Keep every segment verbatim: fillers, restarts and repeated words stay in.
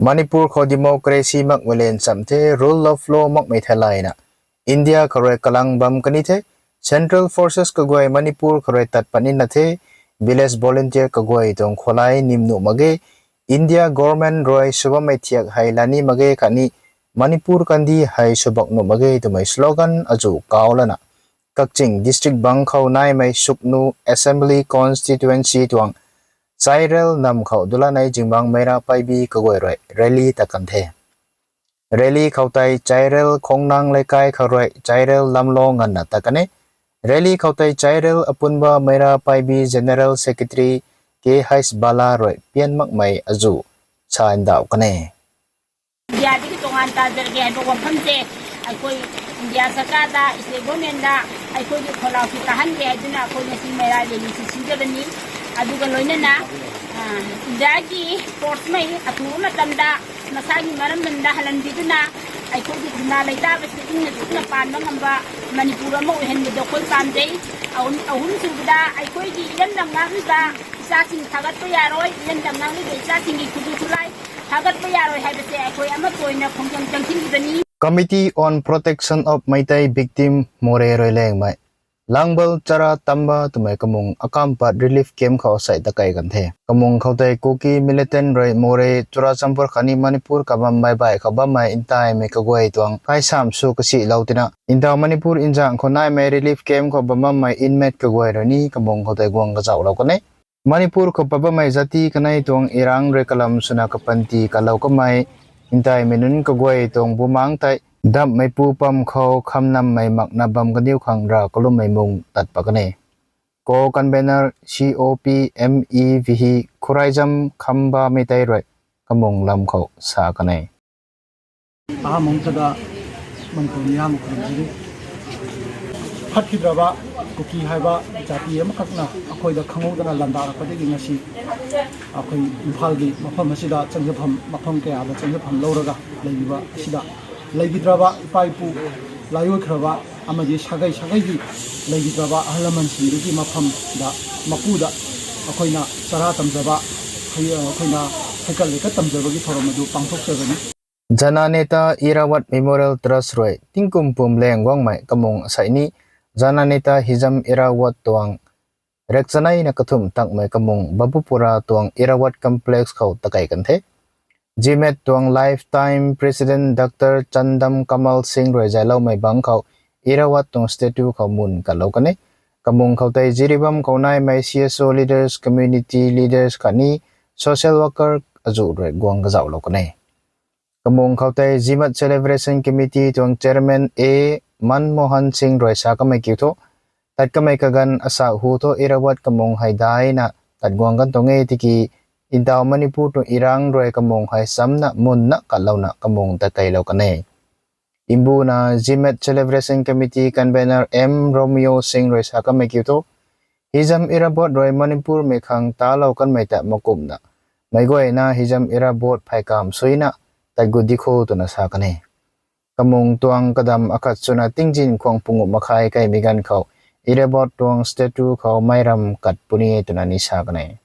Manipur khou democracy makmei len cham the, rule of law makmei theilayna India khou rui kalang bam kani the, central forces kaguay Manipur khou rui tat pat nina the, village volunteer kaguay tuang kholai nim nuh mak ge, India government rui sw bammei thiak hei lani mak ge khatni Manipur kandi hei sw bak nuh mak ge twmei slogan azu kau lana Kakching district bang khou naimei Sugnu assembly constituency tuang Chairel nam khou dulanei zingbangc Meira Paibi kaguay rui rally tat kan the. Rally khou tei Chairel Khongnang Leikai khou rui Chairel Lamlo nganvna tat kan e. Rally khou tei Chairel Apunba Meira Paibi General Secretary K H Bala rui pian makmei azu sa ndauh kan e. India diki tongan ta jarge haiba wafam se, ꯑꯩꯈꯣꯏ India ꯁꯔꯀꯥꯔꯗ, state governmentꯗ ꯑꯩꯈꯣꯏꯒꯤ ꯈꯣꯜꯂꯥꯎꯁꯤ ꯇꯥꯍꯟꯒꯦ ꯍꯥꯏꯗꯨꯅ ꯑꯩꯈꯣꯏ ꯉꯁꯤ ꯃꯩꯔꯥ rally ꯁꯤ ꯁꯤꯟꯖꯕꯅꯤ꯫ ꯑꯗꯨꯒ ꯂꯣꯏꯅꯅ, ꯑ, Indiaꯒꯤ forceꯃꯩ ꯑꯊꯨꯕ ꯃꯇꯝꯗ ꯃꯁꯥꯒꯤ ꯃꯔꯝꯗꯝꯗ ꯍꯜꯍꯟꯕꯤꯗꯨꯅ ꯑꯩꯈꯣꯏꯒꯤ ꯈꯨꯟꯅꯥ ꯂꯩꯇꯥꯕꯁꯤ ꯏꯪꯅ ꯆꯤꯛꯅ ꯄꯥꯟꯕ ꯉꯝꯕ ꯃꯅꯤꯄꯨꯔ ꯑꯃ ꯑꯣꯏꯍꯟꯕꯗꯨ ꯑꯩꯈꯣꯏ ꯄꯥꯝꯖꯩ꯫ ꯑꯍꯨꯝ-, ꯑꯍꯨꯝꯁꯨꯕꯗ ꯑꯩꯈꯣꯏꯒꯤ ꯏꯔꯝꯗꯝ ꯉꯥꯛꯂꯤꯕ ꯏꯆꯥꯁꯤꯡ ꯊꯥꯒꯠꯄ ꯌꯥꯔꯣꯏ, ꯏꯔꯝꯗꯝ ꯉꯥꯛꯂꯤꯕ ꯏꯆꯥꯁꯤꯡꯒꯤ ꯈꯨꯠꯁꯨ ꯈꯨꯠꯂꯥꯏ ꯊꯥꯒꯠꯄ ꯌꯥꯔꯣꯏ ꯍꯥꯏꯕꯁꯦ ꯑꯩꯈꯣꯏ ꯑꯃꯠꯇ ꯑꯣꯏꯅ ꯈꯣꯡꯖꯪ ꯆꯪꯁꯤꯟꯈꯤꯕꯅꯤ꯫ Committee on Protection of Meitei Victim Moreh rui lengmei Langbal Chara Tamba twmei kamung akampat relief camp khou sei takei kan the. Kamung khou tei Kuki militant rui Moreh, Churachandpur khatni Manipur kabam baih baih khou bammei ntaimei kaguay tuang kaisam sw kasilou tina, Ntaw Manipur nzang khou naimei relief camp khou bam bammei inmate kaguay rui ni kamung khou tei guang kazauhlou kan e. Manipur khou pat bammei jati kanei tuang irang rui kalam swna kapanty kalou kamei ntaimei nunc kaguay tuang bumaengc tei damhmeipu pam khou khamnammei makna bam kaniw khang ra kalummei mung tat pat kan e. Co-convener C O P M E V H Khuraijam Khamba Meitei rui kamung lam khou sa kan e. ꯑꯍꯥꯟꯕ ꯃꯛꯇꯗ ꯃꯅꯤꯄꯨꯔ ꯃꯤꯌꯥꯝꯕꯨ ꯈꯨꯔꯨꯝꯖꯔꯤ꯫ ꯐꯠꯈꯤꯗ꯭ꯔꯕ ꯀꯨꯀꯤ ꯍꯥꯏꯕ ꯖꯥꯇꯤ ꯑꯃꯈꯛꯅ ꯑꯩꯈꯣꯏꯗ ꯈꯪꯍꯧꯗꯅ ꯂꯥꯟꯗꯥꯔꯛꯄꯗꯒꯤ ꯉꯁꯤ ꯑꯩꯈꯣꯏ ꯏꯝꯐꯥꯜꯒꯤ ꯃꯐꯝ ꯑꯁꯤꯗ ꯆꯪꯖꯐꯝ, ꯃꯐꯝ ꯀꯌꯥꯗ ꯆꯪꯖꯐꯝ ꯂꯧꯔꯒ ꯂꯩꯔꯤꯕ ꯑꯁꯤꯗ ꯂꯩꯈꯤꯗ꯭ꯔꯕ ꯏꯄꯥ ꯏꯄꯨ, ꯂꯥꯏꯑꯣꯏꯈ꯭ꯔꯕ ꯑꯃꯗꯤ ꯁꯥꯒꯩ ꯁꯥꯒꯩꯒꯤ ꯂꯩꯈꯤꯗ꯭ꯔꯕ ꯑꯍꯜ ꯂꯃꯟꯁꯤꯡꯗꯨꯒꯤ ꯃꯐꯝꯗ, ꯃꯄꯨꯗ ꯑꯩꯈꯣꯏꯅ ꯆꯔꯥ ꯇꯝꯖꯕ, ꯑꯩꯈꯣꯏꯅ ꯍꯩꯀꯠ ꯂꯩꯀꯠ ꯇꯝꯖꯕꯒꯤ ꯊꯧꯔꯝ ꯑꯗꯨ ꯄꯥꯡꯊꯣꯛꯆꯕꯅꯤ꯫ Jananeta Irawat Memorial Trust rui tingkum pum leng guangmei kamung asei ni Jananeta Hijam Irawat tuang rekchaneina kathumh takmei kamung Babupura tuang Irawat Complex khou takei kan the. G M A D tuang lifetime president Doctor Chandam Kamal Singh rui zayloumei bangc khou Irawat tuang statue khou mun katlou kan e. Kamung khou tei Jiribam khou naimei C S O leaders, community leaders khatni social worker azu rui guang kazauhlou kan e. Kamung khou tei G M A D Celebration Committee tuang chairman A Manmohan Singh rui sa kamei kiu thu, tat kamei kaganv asa hu thu Irawat kamung hei daina tat guang kan tuang e tiki, Ntaw Manipur tuang irang rui kamung hei chamna munna katlouna kamung takeilou kan e. Mbuna G M A D Celebration Committee convener M Romeo Singh rui sa kamei kiu thu, Hijam Irawat rui Manipurmei khang talou kanmei ta makumna, meic guayna Hijam Irawat pheykamv suina tat gut di kho twna sa kan e. Kamung tuang kadam akhat swna tingzin khwang punguh makhai kaimei ganv khou Irawat tuang statue khou meiram kat puni e twna ni sa kan e.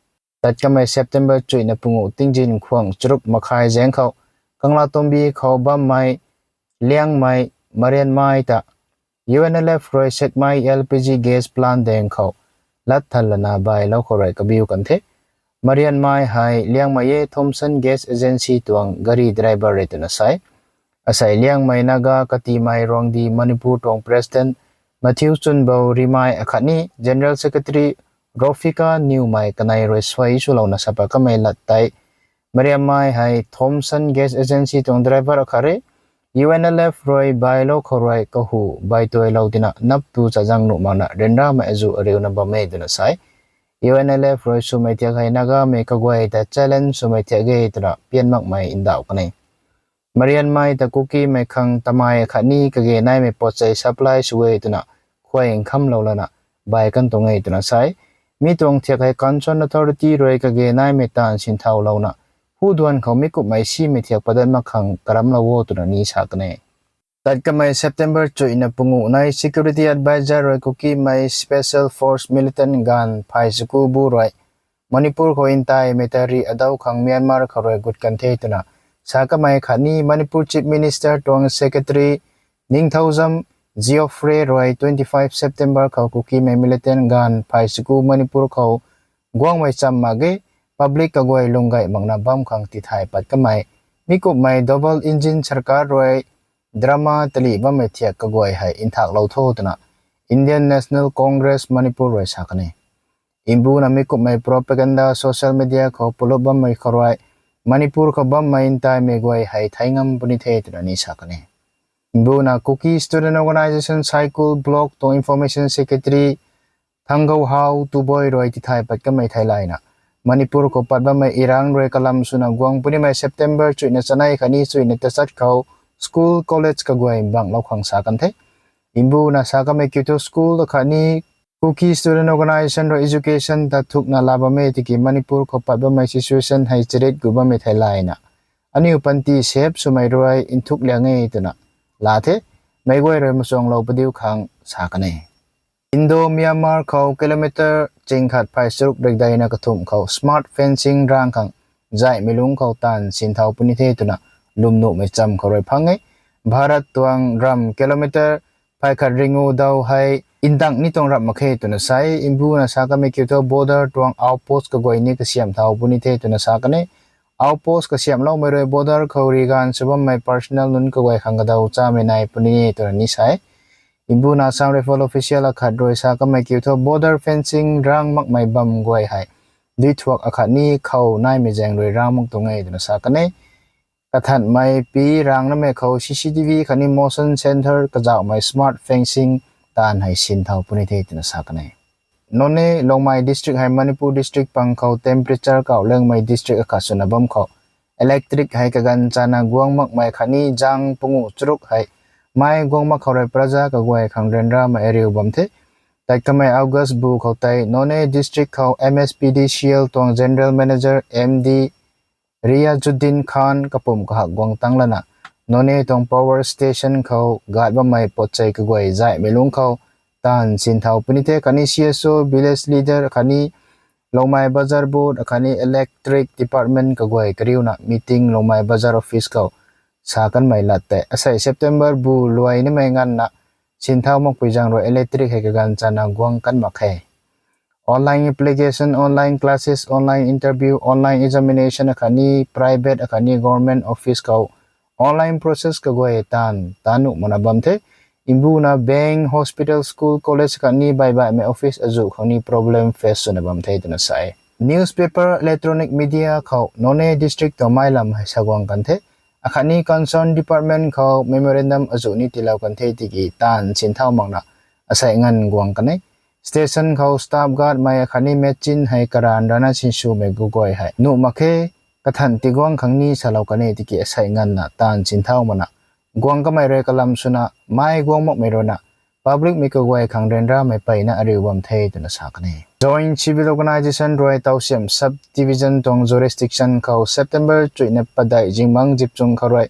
Tat kamei September chuihna punguh tingzin khwang charuk makhai zaeng khou Kanglatombi khou bammei Liangmei Marianmei ta U N L F rui Sekmai L P G gas plant daeng khou lat than lana bailou khou rui kabiu kan the. Marianmei hei Liangmei e Thomson Gas Agency tuang gari driver rui twna sa e. Asei Liangmei Naga Katimei Ruangdi Manipur tuang President Matthew Chunbou Rimei akhatni General Secretary Rofika Newmei kanei rui suai swlouna sa pat kamei lat tei, Marianmei hei Thomson Gas Agency tuang driver akhat e. U N L F rui bailou khou rui kahu baituailou tina naptu chazang nuh makna ryanramei azu ariuna bam e twna sa e. U N L F rui swmei thiak hei Nagamei kaguay ta challenge swmei thiak e twna pian makmei ndauh kan e. Marianmei ta Kukimei khang tamei akhatni kage naimei potchei supply sw e twna khuay nkhamlou lana bai kan tuang e twna sa e. Mi tuang thiak hei concerned authority rui kage naimei taanv sinthaulouna, huduan khou mi kumhmei simei thiak padat mak khang karamlou o twna ni sa kan e. Tat kamei September chuihna punguh nei Security Advisor rui Kukimei Special Force militant ganv Phaisakubu rui Manipur khou ntaimei ta rih adau khang Myanmar khou rui gut kan the twna Sa kamei khatni Manipur Chief Minister tuang Secretary Ningthoujam Geoffrey rui twenty five September khou Kukimei militant ganv phay chaku Manipur khou guangmei cham mak ge, public kaguay lungc gay makna bam khang tithay pat kamei, mi kumhmei double engine sarkar rui drama talih bammei thiak kaguay hei nthaklou tho twna Indian National Congress Manipur rui sa kan e. Mbuna mi kumhmei propaganda social media khou pulup bammei khou rui Manipur khou bammei ntaimei guay hei thei ngam puni the twna ni sa kan e. Mbuna Kuki Student Organisation Saikul Block tuang Information Secretary Thanggohao Tuboi rui tithay pat kamei theilayna, Manipur khou pat bammei irang rui kalam swna guang punimei September chuihna chanei khatni chuihna tachat khou school, college kaguay mbanglou khang sa kan the. Mbuna sa kamei kiu thu school akhatni Kuki Student Organisation rui education ta thukna la bam e tiki Manipur khou pat bammei situation hei charit gu bammei theilayna, aniu panty sep swmei rui nthuk liang e twna la the, meic guay rui machuanglou padiu khang sa kan e. Indo-Myanmar khou kilometer chingkhat phay charuk rikdeina kathumh khou smart fencing rang khang zaihmei lungc khou taanv sinthau puni the twna lwmnuhmei cham khou rui phang e. Bharat tuang ram kilometer phay khat ringu dau hei ndang ni tuang ramh mak khe twna sa e. Mbuna sa kamei kiu thu border tuang outpost kaguay ni kasiam thau puni the twna sa kan e. Outpost kasiamloumei rui border khou riganv sw bammei personnel nunc kaguay khang kadaw chamei nai puni e twna ni sa e. Mbuna Assam Rifle official akhat rui sa kamei kiu thu border fencing rang makmei bam guay hei dui thuak akhatni khou naimei zaeng rui rang mak tuang e twna sa kan e. Kathanhmei pi rang namei khou C C T V khatni motion sensor kazauhmei smart fencing taanv hei sinthau puni the twna sa kan e. Noney Longmai district hei Manipur district pang khou temperature kauh lengmei district akhat swna bam khou electric hei kaganv chana guang makmei khatni zang panguh charuk hei mei guang mak khou rui praja kaguay khang ryanramei ariu bam the. Tat kamei August bu khou tei Noney district khou M S P D C L tuang general manager M D Riazuddin Khan kapumc kahak guang tang lana, Noney tuang power station khou gat bammei potchei kaguay zaihmei lungc khou taanv sinthau puni the khatni C S O, village leader khatni Longmai Bazar Board akhatni electric department kaguay kariuna meeting Longmai Bazar office khou sa kanmei lat tei asei September bu luai nimei nganvna sinthau makpui zaeng rui electric hei kaganv chana guang kan mak khe. Online application, online classes, online interview, online examination akhatni private akhatni government office khou online process kaguay taanv tanuh makna bam the. Mbuna bank, hospital, school, college akhatni baibaihmei office azuh khou ni problem face swna bam the twna sa e. Newspaper, electronic media khou Noney district tuang mei lam hei saguang kan the. Akhatni concerned department khou memorandum azuh ni tiilou kan the tiki taanv sinthau makna asei nganv guang kan e. Station khou staff guardmei akhatni machine hei karanv rana sinswmei kaguay hei nuh mak khe, kathanc tiguang khang ni salou kan e tiki asei nganvna taanv sinthau makna guang kamei rui kalam swna mei guang makmei ruina publicmei kaguay khang ryanramei peyna ariu bam the twna sa kan e. Joint Civil Organisation rui Tausiam Sub Division tuang jurisdiction khou September chuihna padeih zingbangc zipchung khou rui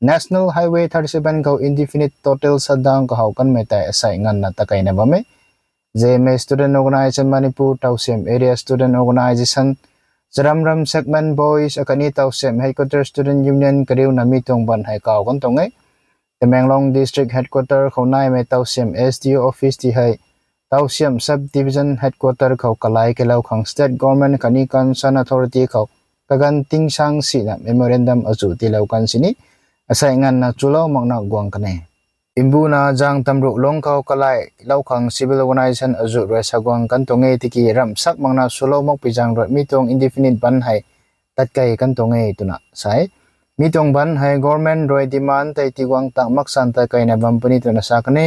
National Highway thirty seven khou indefinite total shutdown kahou kanmei tei asei nganvna takeina bam e. Zeme Student Organisation Manipur, Tausiam Area Student Organisation, Charamram Segment Boys akhatni Tausiam Headquarter Student Union kariuna mi tuang ban hei kau kan tuang e. Tamenglong District Headquarter khou naimei Tausiam S D O office ti hei Tausiam Sub Division Headquarter khou kalai kelou khang state government khatni concerned authority khou kaganv tingsang sina memorandum azuh tiilou kan sini asei nganvna chulou makna guang kan e. Mbuna zang tamruh lungc khou kalailou khang civil organisation azuh rui saguang kan tuang e tiki ramhsak makna swlou makpui zaeng rui mi tuang indefinite ban hei tatkei kan tuang e twna sa e. Mi tuang ban hei government rui demand tei tiguang tang maksan takeina bam puni twna sa kan e.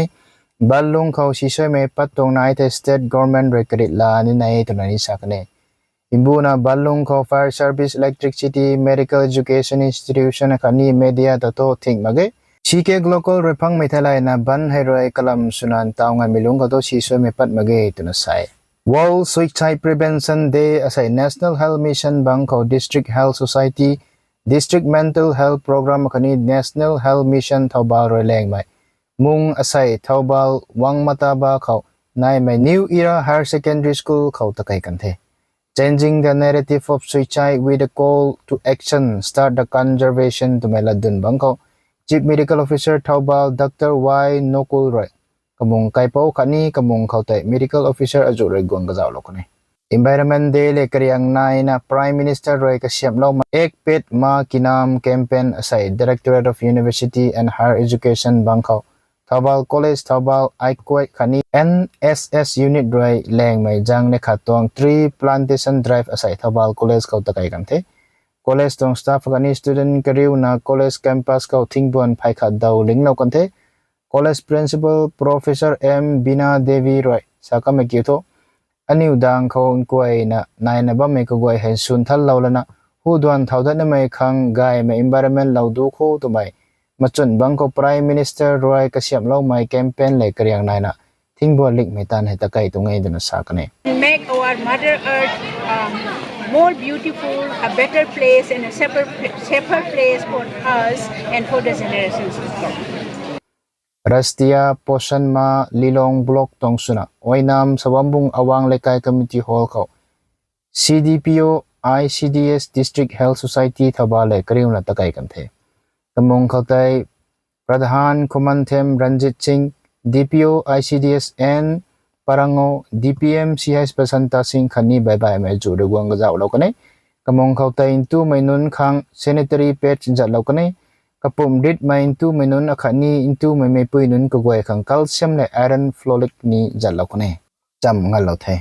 Ban lungc khou sisuaimei pat tuang nai tei state government rui karit la ni nai e twna ni sa kan e. Mbuna ban lungc khou fire service, electricity, medical education institution akhatni media ta thu thing mak ge. C K Global rui phangmei theilayna ban hei rui kalam swna ntaw ngaimei lungc khou thu sisuaimei pat mak ge twna sa e. World Suicide Prevention Day asei National Health Mission bang khou District Health Society, District Mental Health Program akhatni National Health Mission Thoubal rui lengmei mung asei Thoubal Wangmataba khou naimei New Era Higher Secondary School khou takei kan the. Changing the narrative of suicide with a call to action, start the conversation twmei latdyn bangc khou Chief Medical Officer Thoubal Dr Y Nokul rui kamung kaipouc khatni kamung khou tei medical officer azuh rui guang kazauhlou kan e. Environment Day le kariang naina Prime Minister rui kasiamhloumei Ek Ped Maa Ki Naam campaign asei Directorate of University and Higher Education bangc khou Thoubal College, Thoubal, Aikwai khatni N S S unit rui langmei zaeng ni khat tuang tree plantation drive asei Thoubal College khou takei kan the. College tuang staff khatni student kariuna college campus khou thingbuan phey khat daw linglou kan the. College Principal Professor M Bina Devi rui sa kamei kiu thu, aniu daeng khou nkuayna naina bammei kaguay hei swn thallou lana, hu duan thau datnamei khang gaymei environment lou du kho twmei machwn bangc khou Prime Minister rui kasiamhloumei campaign le kariang naina thingbuan likmei taanv hei takei tuang e twna sa kan e. Make our Mother Earth, um, more beautiful, a better place and a safer, safer place for us and for the generations to come. Rashtriya Poshan Maah Lilong Block tuang swna Oinam Sabambung Awang Leikai Community Hall khou C D P O I C D S District Health Society Thoubal le kariuna takei kan the. Kamung khou tei Pradhan Khumanthem Ranjit Singh, D P O I C D S N Parango, D P M C H Basanta Singh khatni baibaimei azuh rui guang kazauhlou kan e. Kamung khou tei ntumei nunc khang sanitary pads zatlou kan e. Kapumc ritmei ntumei nunc akhatni ntumei meipui nunc kaguay khang calcium le iron folic ni zatlou kan e. Cham nganlou the.